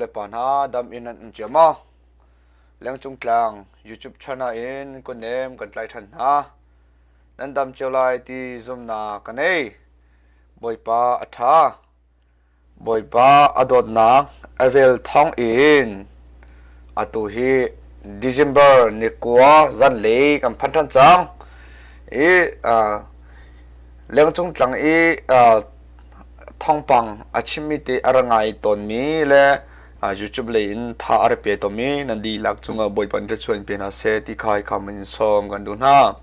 le pa hna dam in nan um cio maw? Lengcung tlang YouTube channel in kun nem kan tlai ṭhan hna. Nan dam cio lai ti zumnak ka nei. Bawipa a ṭha. Bawipa a dawtnak a vel thawng in atu hi December ni 9 zanlei kan phan ṭhan cang. I lengcung tlang i thawngpang a chimmi te a ra ngai tawnmi le YouTube lei in tha a ra pe tawnmi nan dihlak cungah Bawipa nih thluachuah in pe hna seh ti kha hika in sawm kan duh hna.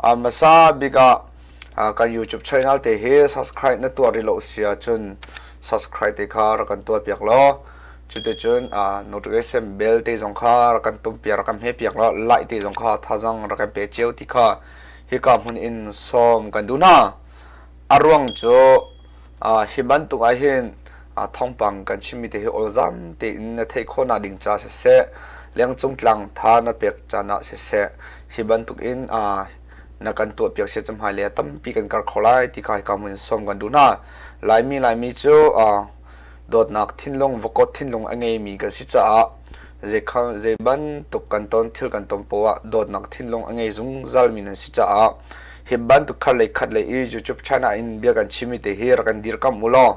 Hmasa bik ah kan YouTube channel te hi subscribe na tuah rih lo si ahcun subscribe te kha rak kan tuah piak law cuticun notification bell te zong kha rak kan tum piak rak kan hme piak law like te zong kha thazang rak kan pe cio ti kha hika hmun in sawm kan duh hna. A ruang cu hi bantuk ah hin thawngpang kan chimmi te hi awlzam tein na theih khawhnak ding ca siseh lengcung tlang tha na pek caan ah siseh hi bantuk in na kan tuahpiak sia cu hmailei ah tampi kan kar kho lai ti kha hika mun sawm kan duh hna. Laimi Laimi cu dawtnak thinlung vakot thinlung a ngeimi kan si caah zei bantuk kan ton thil kan ton poah ah dawtnak thinlung a ngei zungzal mi nan si caah hi bantuk khat lei khat lei i YouTube channel in bia kan chimmi te hi rak kan dirkamh u law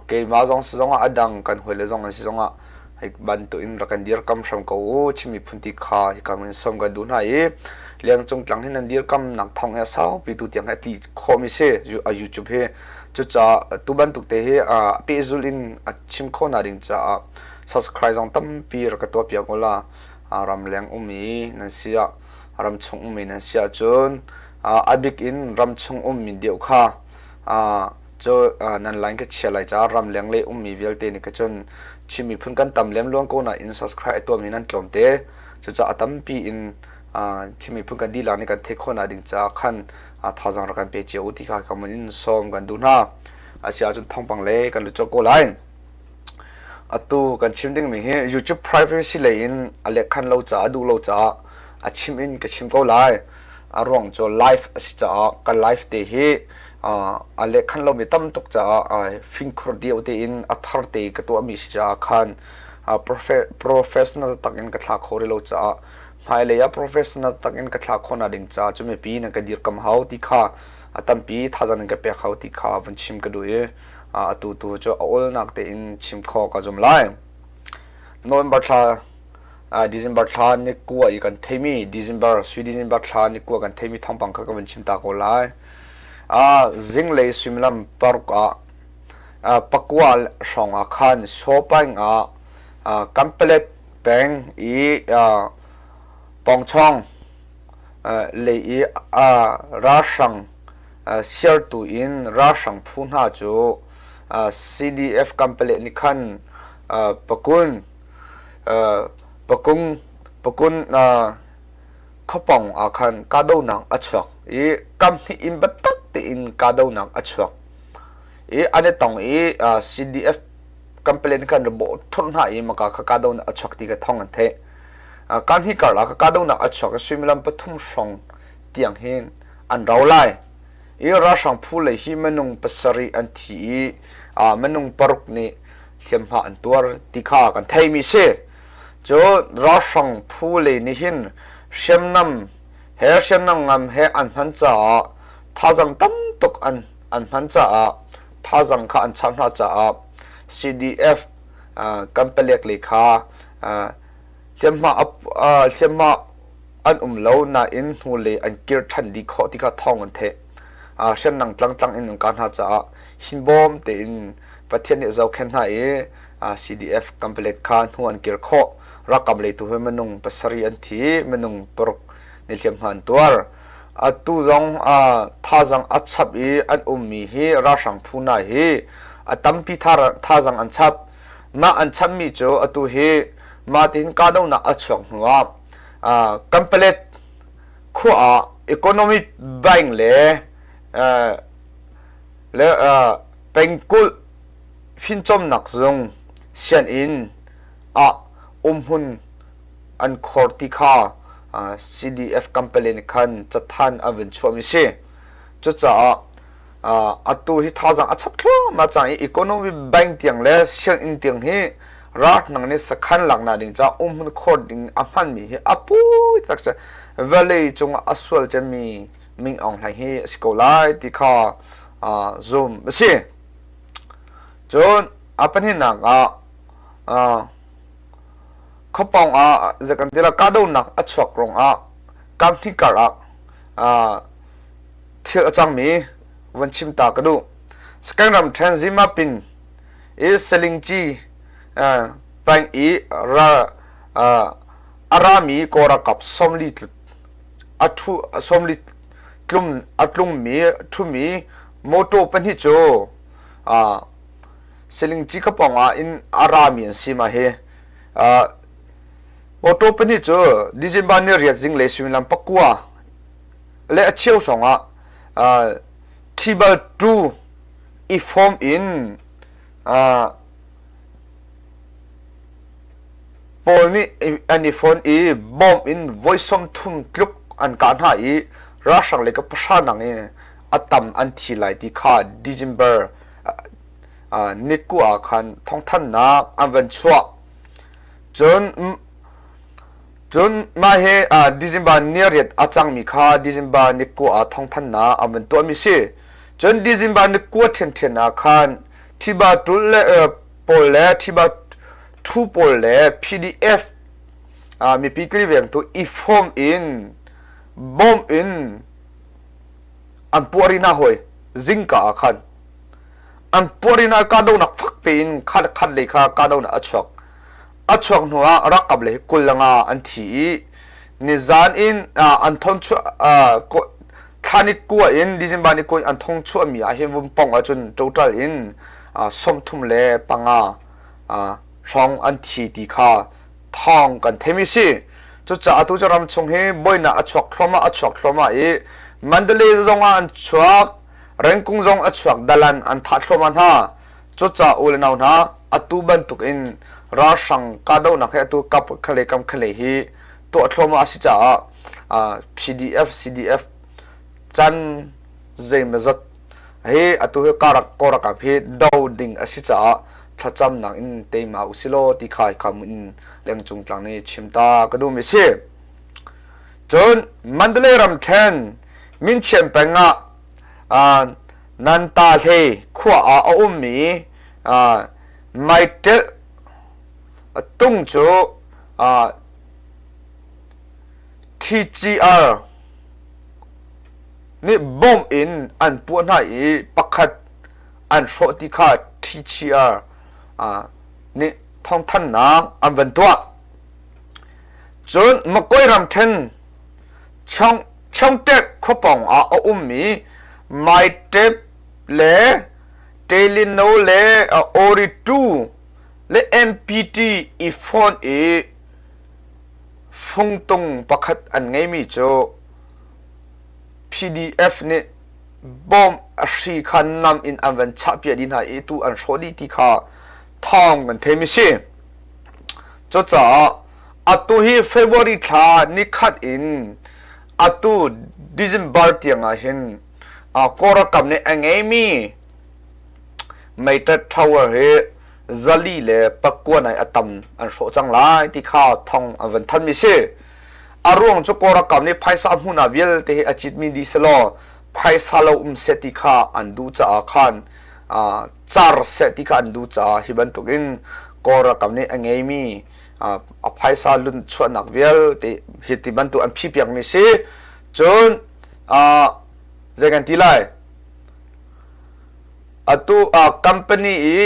keimah zong si zongah a dang kan hawile zong an si zongah hi bantuk in rak kan dirkam hram ko u. Chin miphun ti kha hika in sawm kan duh hna i lengcung tlang hin nan dirkam nak thong he saupi tu tiang he ti khawhmi si a YouTube hi. Cucaah tu bantuk te hi pehzul in a chim khawh na ding caah subscribe zong tampi rak ka tuah piak ula. Ramleng ummi nan si ah ramchung ummi nan si ahcun a bik in ramchung ummi deuh kha cu nan line ka chia lai caah ramleng lei ummi vialte nih kha cun Chin miphun kan tam lem luang ko nain subscribe a tuahmi nan tlawm te. Cucaah a tampi in Chin miphun kan dihlak nih kan theih khawhnak ding caah khan thazaang rak kan pe cio u ti kha ka mun in sawm kan duh hna. Asi ahcun thawngpang le kan lut colh ko lai. Atu kan chim dingmi hi YouTube privacy lei in a lehkhan lo caah a duh lo caah a chim in ka chim ko lai. A ruang cu live a si caah ka live te hi a lehkhan lomi tam tuk caah fingkhur deuh tein a thar te ka tuahmi si caah khan professional tak in ka thla kho rih lo caah hmailei ah professional tak in ka thla khawhnak ding caah cu mipi nan ka dirkam hau ti kha a tampi thazang in ka pek hau ti kha vun chim ka duh i atu tu cu a awlnak tein chim kho ka zum lai. November thla December thla ni 9 i kan theimi December sui December thla ni 9 kan theimi thawngpang kha ka vun chim ta ko lai. Zinglei suimilam paruk ah pakua hrawng ah khan Sawpaing ah Kanpalet peng i Pawngchawng lei i ralhrang siartu in ralhrang phu hna cu CDF Kanpalet nih khan pakun pakung pakun khuapawng ah khan kahdohnak a chuak i kamhnih in biatak tein kahdohnak a chuak i an i tong i CDF complaint khan bawh thurh hna i maka kha kahdohnak a chuak ti kha thawng an theih. Kan hi karlak kahdohnak a chuak i suimilam 3 hrawng tiang hin an rau lai. I ralhrang phu lei hi minung 7 an thi i minung 6 nih hliamhma an tuar ti kha kan theimi si. Cu ralhrang phu lei nih hin hriamnam he hriamnam ngam he an hman caah thazang tam tuk an an hman caah thazang kha an cham hna caah CDF kan palek lei kha hliamhma hliamhma an um lo nain hnulei an kir ṭhan dih khawh ti kha thawng an theih. Hriamnam tlangtlang in an kah hna caah hinbawm tein Pathian nih zohkhenh hna i CDF Kanpalet kha hnu an kir khawh. Ralkap lei tu hi minung 7 an thi, minung 6 nih hliamhma an tuar. Atu zong thazang a chap i an ummi hi ralhrang phu hna hi a tampi thazang an chap. Mah an chapmi cu atu hi mah tin kahdohnak a chuak hnu ah Kanpalet khua ah economic bank le le pengkulh fimcawmnak zung sianginn ah umhmun an khor ti kha CDF company nih khan cathan an vun chuahmi si. Cucaah atu hi thazaang a chap thluahmah cang i economy bank tiang le sianginn tiang hi Ralhrang nih sakhan laknak ding caah umhmun khor ding a hmanmi hi a pui tak si. Vawlei cungah a sual cemmi Ming Aung Hlaing hi a si ko lai ti kha zum a si. Cun a pahnihnak ah khuapawng ah zei kan ti la kahdohnak a chuak ruangah kamhnih kar ah thil a cangmi van chim ta ka duh. Sagaing ramṭhen Zimapin i Salingci peng i a rami Kawl ralkap 40 a ṭhu 40 tlum a tlungmi ṭhumi mawṭaw pahnih cu Salingci khuapawng ah in a rami an si mah hi. Mawṭaw pahnih cu December ni riat zinglei suimilam pakua le a cheu hrawngah Thibal 2 i fawm in Paul nih an i fawn i bawm in voi 30 tluk an kah hna i ralhrang lei ka pahra nang i a tam an thi lai ti kha December ni kua ah khan thawngthanhnak an van chuah. Cun Cun mah hi December ni riat a cangmi kha December ni kua ah thawngthanhnak an van tuahmi si. Cun December ni kua ṭhiamṭhiam ah khan Thiba ṭul le pawl le Thiba ṭhu pawl le PDF mipi kilvengtu i form in bawm in an puah rih hna hawi zingka ah khan an puah rih hna kahdohnak fak piin khat khat lei kha kahdohnak a chuak. A chuak hnu ah ralkap lei 20 le nga an thi i nizan in an thon chuah thla ni kua in December ni kua in an thong chuahmi ah hin vumpong ahcun total in 35 hrawng an thi ti kha thawng kan theimi si. Cucaah atu cu ram chung hi buainak a chuak thluahmah a chuak thluahmah i Mandalay zong ah an chuak, Rengkung zong a chuak, dalan an thah thluahmah hna. Cucaah u le nau hna, atu bantuk in ralhrang kahdohnak hi atu kap khalei kam khalei hi tuah thluahmah a si caah PDF, CDF can zeimawzat hi atu hi karak kawrakap hi do ding a si caah thlacamnak in teima usilaw ti kha hika in lengcung tlang nih chim ta ka duhmi si. Cun Mandalay ramṭhen Minchian peng ah Nantahle khua ah a ummi maiṭelh tung cu TGR nih bomb in an puah hna i pakhat an hrawh ti kha TGR nih thawngthanhnak an van tuah. Cun Makoi ramṭhen Chongtek khuapawng ah a ummi Maitep le Telino le Oritu le MPT i fawnh i fungtung pakhat an ngeimi cu PDF nih bomb a hri kha nam in an van chahpiah dih hna i tu an hrawh dih ti kha thawng kan theimi si. Cucaah atu hi February thla nikhat in atu December tiang ah hin Kawlram nih a ngeimi meitet tower hi zali le pakua nai a tam an hrawh cang lai ti kha thong an van thanmi si. A ruang cu Kawlram nih phaisa hmun ah vialte hi a citmi dih selaw phaisa lo um seh ti kha an duh caah khan car seh ti kha an duh caah hi bantukin Kawl ralkap nih a ngeimi a phaisa lun chuahnak vialte hi ti bantuk an phipiakmi si. Cun zei kan ti lai? Atu company i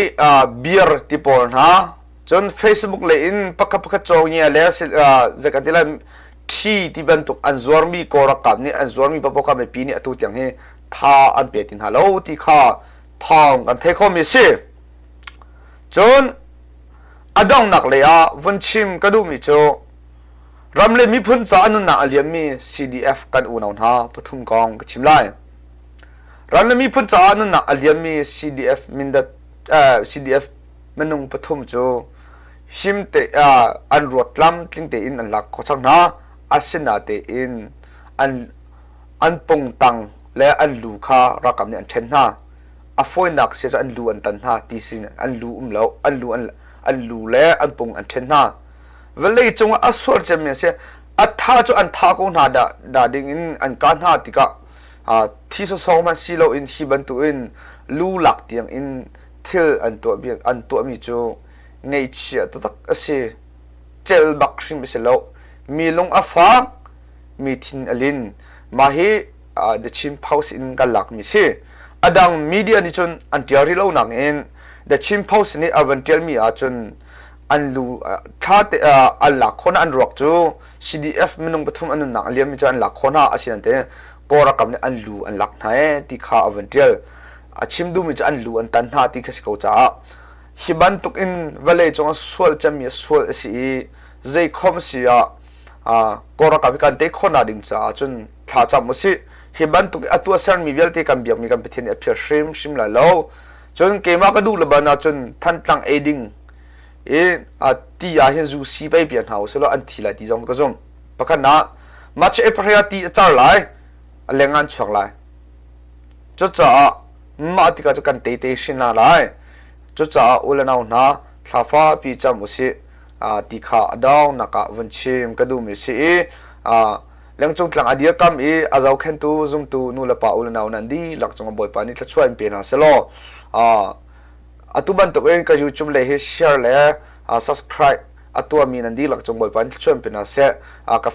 beer ti pawl hna cun Facebook lei in pakhat pakhat cawngia le zei kan ti lai ṭhi ti bantuk an zuarmi Kawl ralkap nih an zuarmi paoh kha mipi nih atu tiang hi tha an pe ti hna lo ti kha thawng kan thei khomi a si. Cun a donghnak lei ah vun chim ka duhmi cu ram le miphun ca a nunnak a liammi CDF kan unau hna pathum kong ka chim lai. Ram le miphun caah nunnak a liammi CDF mindat CDF minung pathum cu him te an ruat tlamtling tein an lak khawh cang hna. Asinatein an an pungtang le an lu kha ralkap nih an ṭhen hna. A fawinak si cu an lu an tan hna ti sin an lu um lo an lu an An lu le an pung an ṭhen hna. Vawlei cungah a sual cemmi a si. A tha cu an tha ko hna dah, dah ding in an kah hna tikah thi sawsawng hmanh si loin hi bantukin lu lak tiang in thil an tuah an tuahmi cu ngaihchia taktak a si. Cel bak hrim a si lo. Mi lung a fak, mi thin a lin. Mah hi The Chin Post in kan lakmi si. A dang media nih cun an ṭial rih lo nakin The Chin Post nih a van ṭialmi ahcun an lu thla te an lak khawh an ruak cu CDF minung pathum an nunnak a liammi cu an lak khawh hna asinan te Kawl ralkap nih an lu an lak hna ee ti kha a van ṭial. A chim duhmi cu an lu an tan hna ti kha si ko caah hi bantuk in vawlei cung ah sual cemmi sual a si i zeikhom si ah Kawl ralkap hi kan tei khawhnak ding caah cun thla cam usih. Hi bantuk a tuahsermi vialte kan biakmi kan Pathian nih a phiar hrimhrim lai lo. Cun keimah ka duh le ban ahcun Thantlang eiding i ti ah hin zu si pei piak hna usih law an thi lai ti zong ka zumh. Pakhat ah March April ah ti a car lai, a leng an chuak lai. Cucaah mah tikah cu kan tei te hrin hna lai. Cucaah u le nau hna thla pi cam usih ti kha a dongnak ah vun chim ka duhmi si i lengcung tlang a dirkam i a zohkhentu zumtu nu le pa u le nau nan dihlak cung Bawipa nih thluachuah in pe hna selaw atu bantuk in ka YouTube le hi share le subscribe a tuahmi nan dihlak cung Bawipa nih thluachuah in pe hna seh. Ka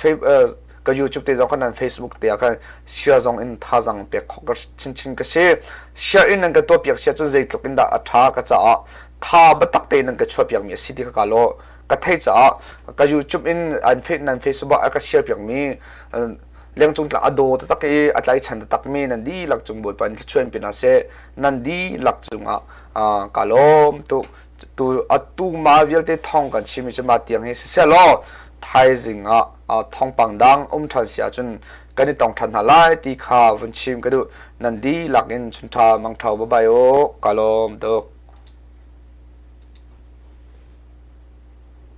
ka YouTube te zong khan nan Facebook te ah khan share zong in thazang pek khawh ka chinchin ka si. Share in nan ka tuah piak sia cun zeitluk in dah a ṭha ka caah tha biatak tein nan ka chuah piakmi a si ti kha ka law ka theih caah ka YouTube in an nan Facebook ah ka share piakmi lengcung tlang a daw taktak i a tlaichan taktakmi nan dihlak cung Bawipa in thluachuah in pe hna seh. Nan dihlak cungah ka lawm tuk. Tu atu ma vialte thong kan chimmi cu mah tiang hi siseh law thaizing ah thawngpang dang um ṭhan si ahcun kan i tong ṭhan hna lai ti kha vun chim ka duh. Nan dihlak in chunṭha mangṭha bye bye u. Ka lawm tuk.